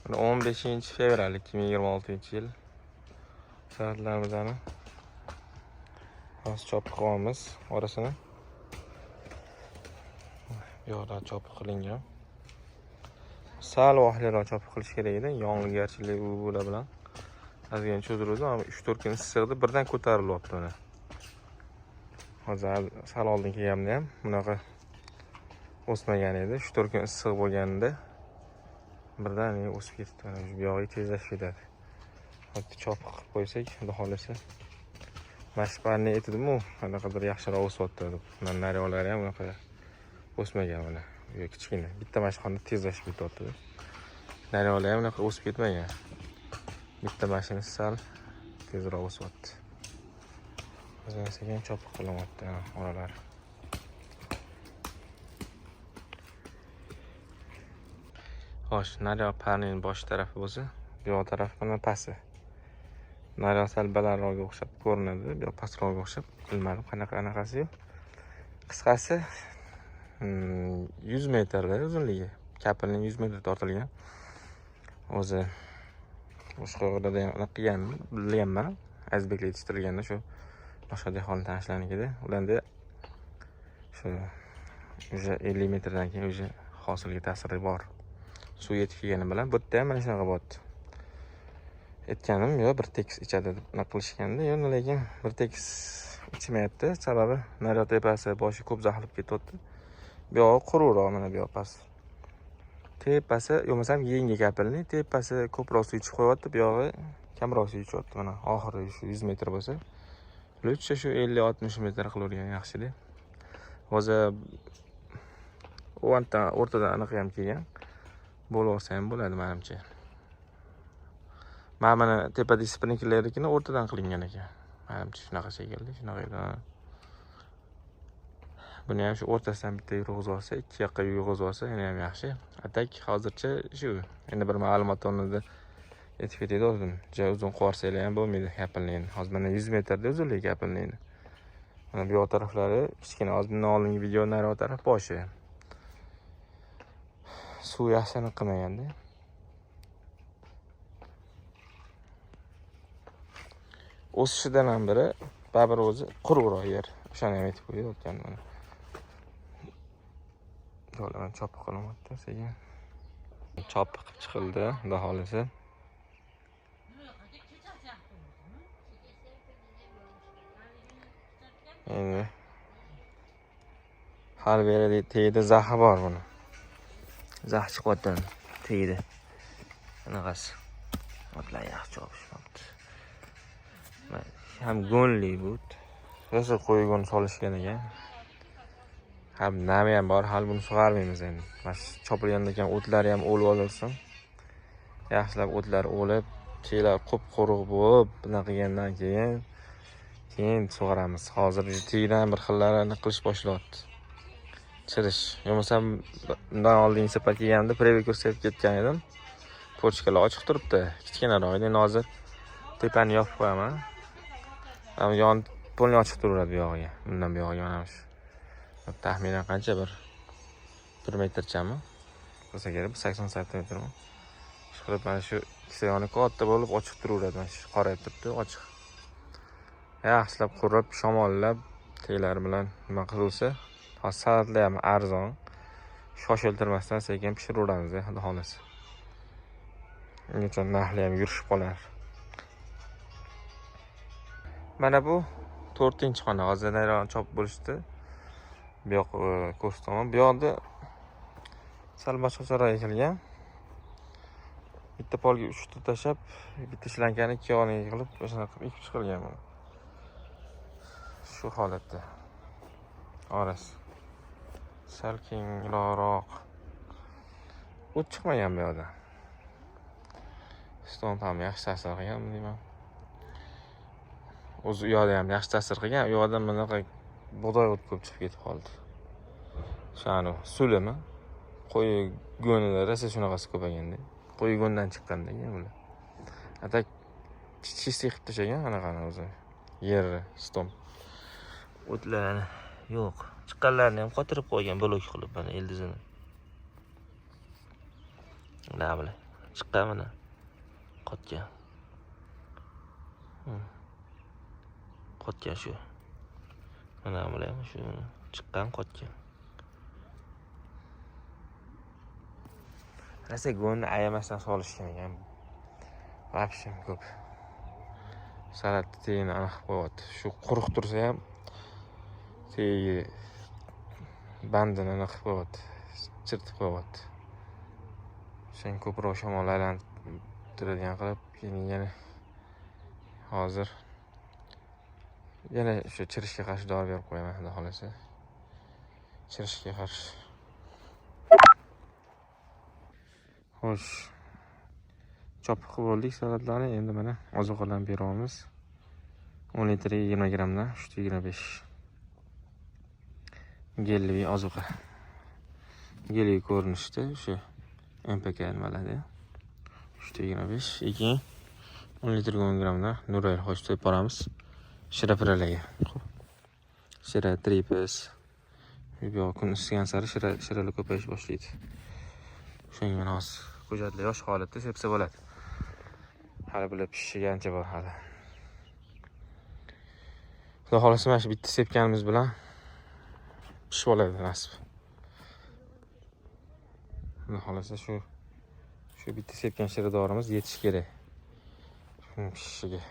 Mana 15 fevral 2026 yil salatlarimizni hozir chopib qo'yamiz orasini. Bu yoqda chopib qilingan. Sal vaqtliroq chopib qilish kerak edi. Yog'ingarchilik u bular bilan ozgina cho'zildi, ammo 3-4 kun issiqda birdan ko'tarilyapti mana. Hozir sal oldin kelganimda ham bunaqa o'smagan edi. 3-4 kun issiq bo'lganida birdan o'sib ketdi. Mana bu yog'i tezlashib ketadi. Hatto chopib qilib qo'ysak, xudo xolasa. Mana shu parni aytdimu, qanaqadir yaxshiroq o'syapti deb. Mana naryoqlari ham unaqa o'smagan mana. Bu kichkina. Bitta mashxona tezlashib ketyapti. Naryoqlar ham unaqa o'sib ketmagan. Bitta mashina sal tezroq o'syapti. O'zini sekin chopib qilyapti oralari. Xo'sh, naryoq parning bosh tarafi bo'lsa, bu yoq tarafi mana pasti. Naryoq sal balandroqga o'xshab ko'rinadi, bu yoq pastroqga o'xshab, bilmadim qanaqa anaqasi yo'q. Qisqasi, 100 metrda uzunligi. Kapilning 100 metr tortilgan. O'zi boshqa yerlarda ham anaqa qilganmi, bilganman. Azizbeklar yetishtirilganda shu boshqa dehqon tanishlarnikida. Ularda shu уже 50 metrdan keyin уже hosilga ta'siri bor. Suv yetib kelgani bilan bu yerda ham mana shunaqa bo'lyapti. Aytganim, yo'q, bir tekis ichadi deb nima qilishganda, yo'q, lekin bir tekis ichmayapti. Sababi naryoq tepasi boshi ko'p zaxlab ketyapti. Bu yog'i quruqroq, mana bu yoq past. Tepasi, bo'lmasam yangi kapilni tepasi ko'proq suv ichib qo'yapti, bu yog'i kamroq suv ichyapti. Mana oxiri shu 100 metr bo'lsa, lutcha shu 50-60 metr qilavergan yaxshida. Hozir o'rtadan anaqa ham kelgan. Bo'lib olsa ham bo'ladi menimcha. Mana mana tepadagi sprinklernikini o'rtadan qilingan ekan. Menimcha shunaqa shekilli, shunaqa edi. Buni ham shu o'rtasidan bitta yurg'izib olsa, ikki yoqqa yurg'izib olsa yana ham yaxshi. A tak hozircha shu. Endi bir ma'lumot o'rnida yetib ketadi o'zim. Juda uzun qo'yarsanglar ham bo'lmaydi kapilni. Hozir mana 100 metrda uzunligi kapilni. Mana bu yoq taraflari kichkina. Hozir bundan oldingi video naryoq taraf boshi. Suv yaxshi aniq qilmaganda. O'sishidan ham biri baribir o'zi quruqroq yer. O'shani ham aytib qo'yib o'tgan mana. Yo'ldan chopib qilyapti sekin. Chopib qilib chiqildi, xudo xolasa. Endi hali beri tagida zahi bor buni. Zax chiqyapti tagida. Anaqasi. Otlar yaxshi chopishmabdi. Ham go'nli bu. Rosa qo'ygan solishgan ekan. Ham nami ham bor, hali buni sug'armaymiz endi. Mana shu chopilgandan keyin o'tlari ham o'lib olsin. Yaxshilab o'tlar o'lib, tiylar qup-quruq bo'lib, bunaqa qilgandan keyin sug'aramiz. Hozir tiydan bir xillarini qilish boshlayapti. Chirish. Bo'lmasam bundan oldingi safar kelganimda preview ko'rsatib ketgan edim. Pochkalar ochiq turibdi, kichkinaroq edi. Endi hozir tepani yopib qo'yaman. Ham yon polni ochiq turaveradi bu yog'iga. Bundan bu yog'iga mana shu. Taxminan qancha bir 1 metrchami? Bo'lsa kerak, bir 80 santimetrmi? Shu qilib mana shu ikkita yoni katta bo'lib ochiq turaveradi. Mana shu qorayib turibdi, ochiq. Yaxshilab qurib, shamollab teglari bilan nima qilsa, hozir salatlar ham arzon. Shoshiltirmasdan sekin pishiraveramiz, xudo xolasa. Ungacha narxlar ham yurishib qolar. Mana bu 4-xona. Hozir naryoq chopib bo'lishdi. Bu yoq ko'rsataman. Bu yoqda sal boshqacharoq ekilgan. Bitta polga 3 ta tashlab, bitta shlankani ikki yoniga qilib, o'shanaqa qilib ekib chiqilgan buni. Shu holatda. Orasi sal kengroq. O't chiqmagan bu yoqda. Stomp ham yaxshi ta'sir qilgan deyman. O'zi u yoqda ham yaxshi ta'sir qilgan. U yoqda bunaqa bug'doy o't ko'p chiqib ketib qoldi. Shani sulimi? Qo'y go'nida rosa shunaqasi ko'payganda. Qo'y go'ndan chiqqanda keyin bular. Atak чистый qilib tashlagan anaqani o'zi. Yerni stomp. O'tlarni yo'q. Chiqqanlarini ham qotirib qo'ygan, blok qilib mana ildizini. Nima bilan Chiqqan mana. Qotgan. Qotgan shu. Mana bular ham shu chiqqan, qotgan. Rosa go'nni ayamasdan solishgan ekan. Вообще ko'p. Salatni tagini aniq qilib qo'yapti. Shu quruq tursa ham tagi bandini aniq qilib qo'yapti. Chirtib qo'yapti. Sen ko'proq shamol aylanib turadigan qilib, keyin yana hozir yana shu chirishga qarshi dori berib qo'yaman, xudo xohlasa. Chirishga qarshi. Xo'sh. Chopib qilib bo'ldik salatlarni. Endi mana ozuqalarni beryapmiz. 10 litrga 20 grammdan 325 gelli ozuqa. Gelli ko'rinishda o'sha NPK nimalarda. 325, keyin 10 litrga 10 grammdan Nurel hosh to'yib boramiz. Shirapiralarga. Shira, tripes. Bu yoq kun isigan sari shiralar ko'payish boshlaydi. O'shanga mana hozir ko'chatlar yosh holatda sepsa bo'ladi. Hali bular pishishiga ancha bor hali. Xudo xohlasa mana shu bitta sepganimiz bilan pishib oladi nasib. Xudo xohlasa shu bitta sepgan shiradorimiz yetishi kerak. Shuni pishishiga.